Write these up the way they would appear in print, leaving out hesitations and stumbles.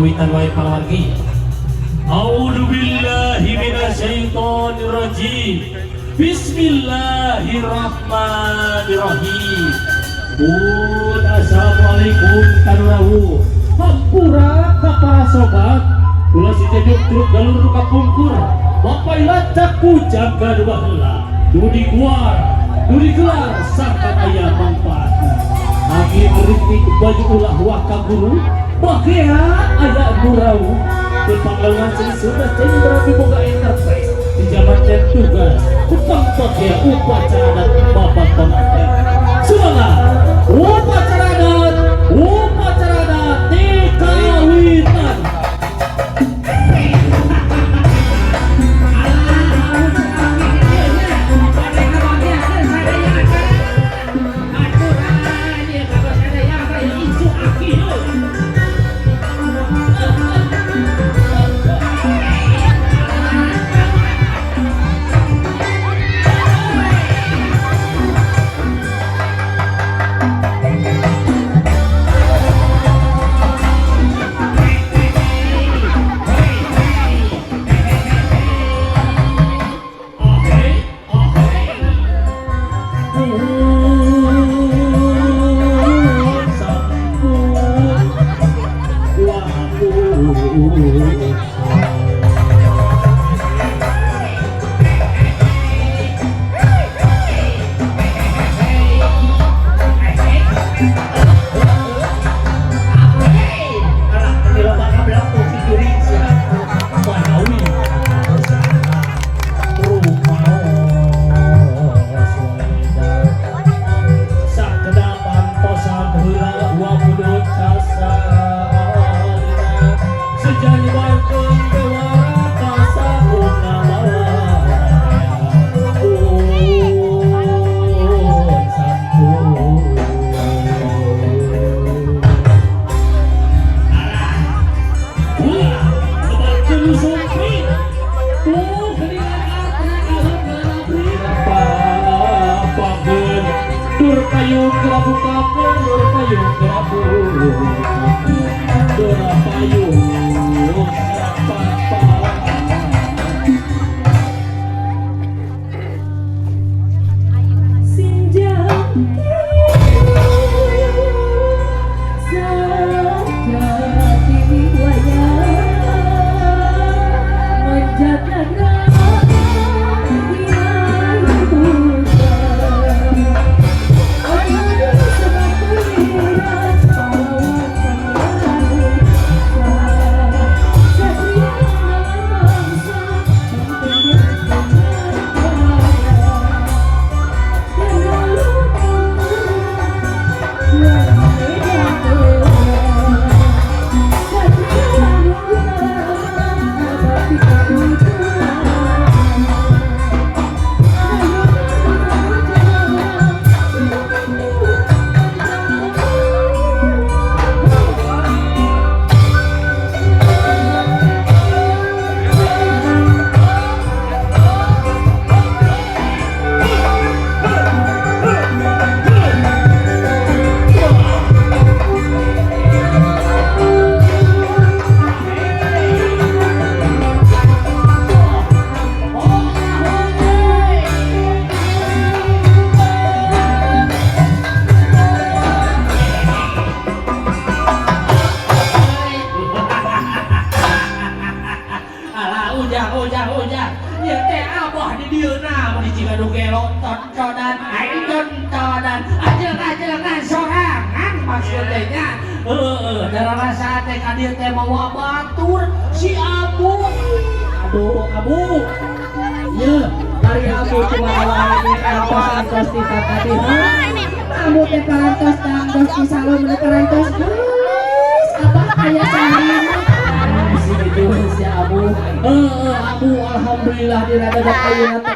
Ngawitan wae palawargi. A'udzu billahi minasyaitonir rajim. Bismillahirrahmanirrahim. Bun, assalamualaikum kanurawuh. Hampura ka para sobat. Kula si Jejuk truk galur nu kapungkur. Bapak lacak ku jaga dua heula. Nu diguar, nu digelar sangkan aya manfaatna. Agi ngeritik baju ulah waka guru. Bagia aya nu rawuh. Di Pangalungan Seni Sunda Ceng berarti boga enterprise di zaman tugas kupang bagia upacara adat babak pengantin. Semangat upacara adat dikawitan.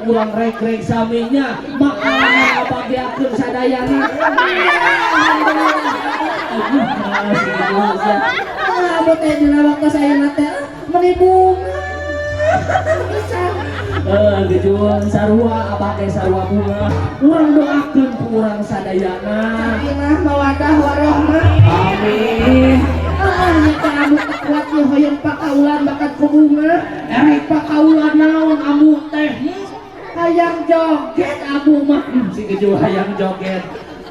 Urang rek-rek saminya makanan abagiakeun sadayana. Abu teh dina waktu saya teh meuni bunga. Gejuan sarua abah teh sarua bunga. Urang doakeun ku urang sadayana. Sakinah mawadah warahmah. Amin. Nyata ambu teu kuat ye hoyong pakaulan bakat ku bunga. Erek pakaulan naon ambu teh? Hayang joget ambu mah. Si keju hayang joget.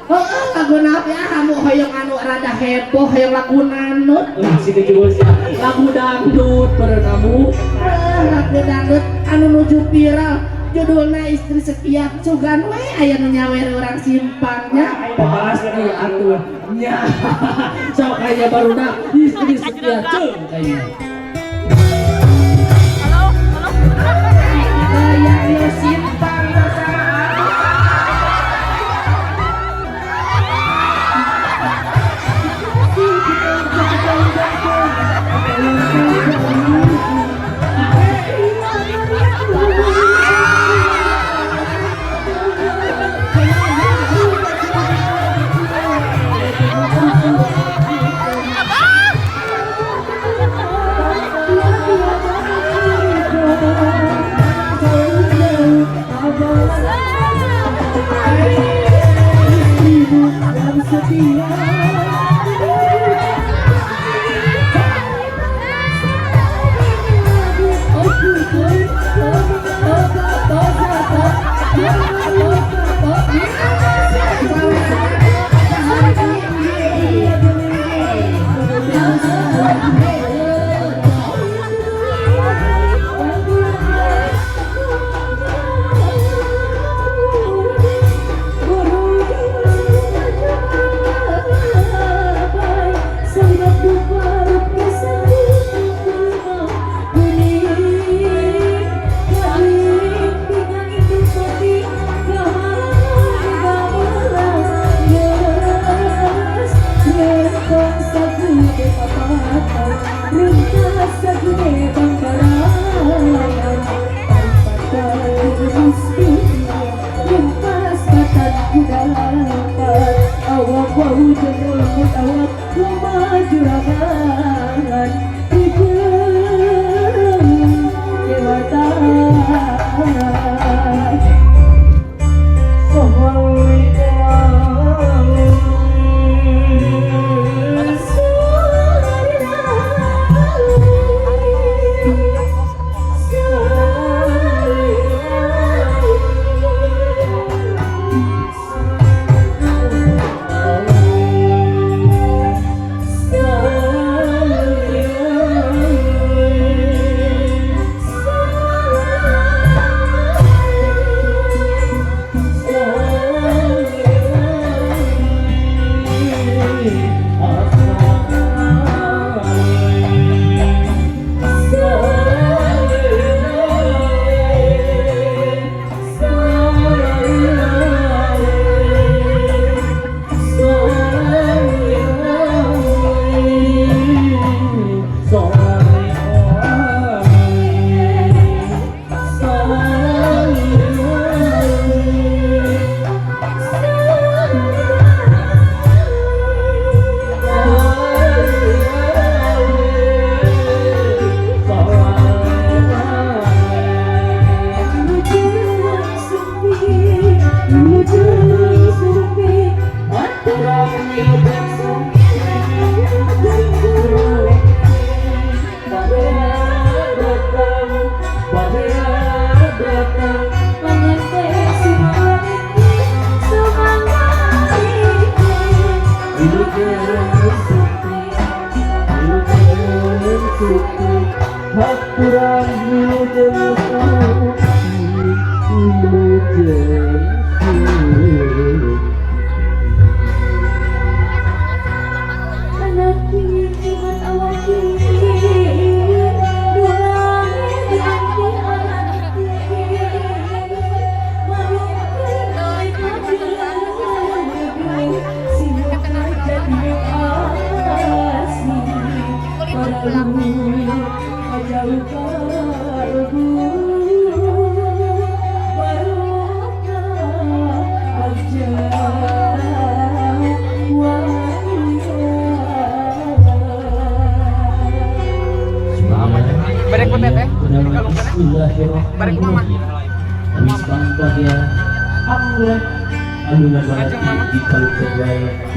Heeh, lagu naon ya ambu hoyong anu rada heboh, hoyong lagu nanut. Si keju lagu dangdut beureun ambu. Heeh, lagu dangdut anu nuju viral judulna Istri Setia, sugan we aya nu nyawer urang simpangnya. Pasti atuh nya. Sok kayaknya barudak Istri Setia ceung kayaknya. Hayang nu simpang bersama aku.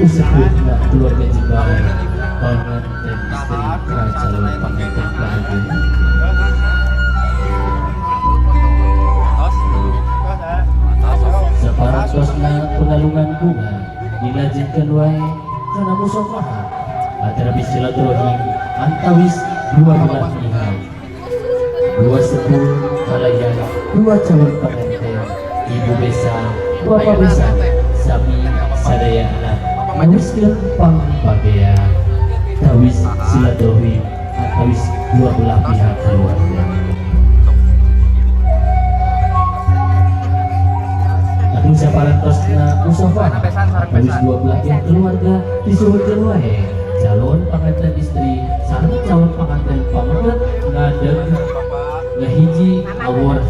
Di keluarga Jembaran panganten. istri ka calon panganten bahagia. Saparantosna pengalungan bunga dilajengkeun wae kana musafahah atanapi silaturahim antawis dua belah pihak, dua sepuh kalayan dua calon pengantin, ibu besan, bapak besan, sami sadayana meneruskeun pangpagea tawis silaturahim antawis dua belah pihak keluarga. Atuh saparantosna musafah antawis dua belah pihak keluarga, disuhunkeun wae calon pengantin istri sareng calon pengantin pameget ngadeg ngahiji awor.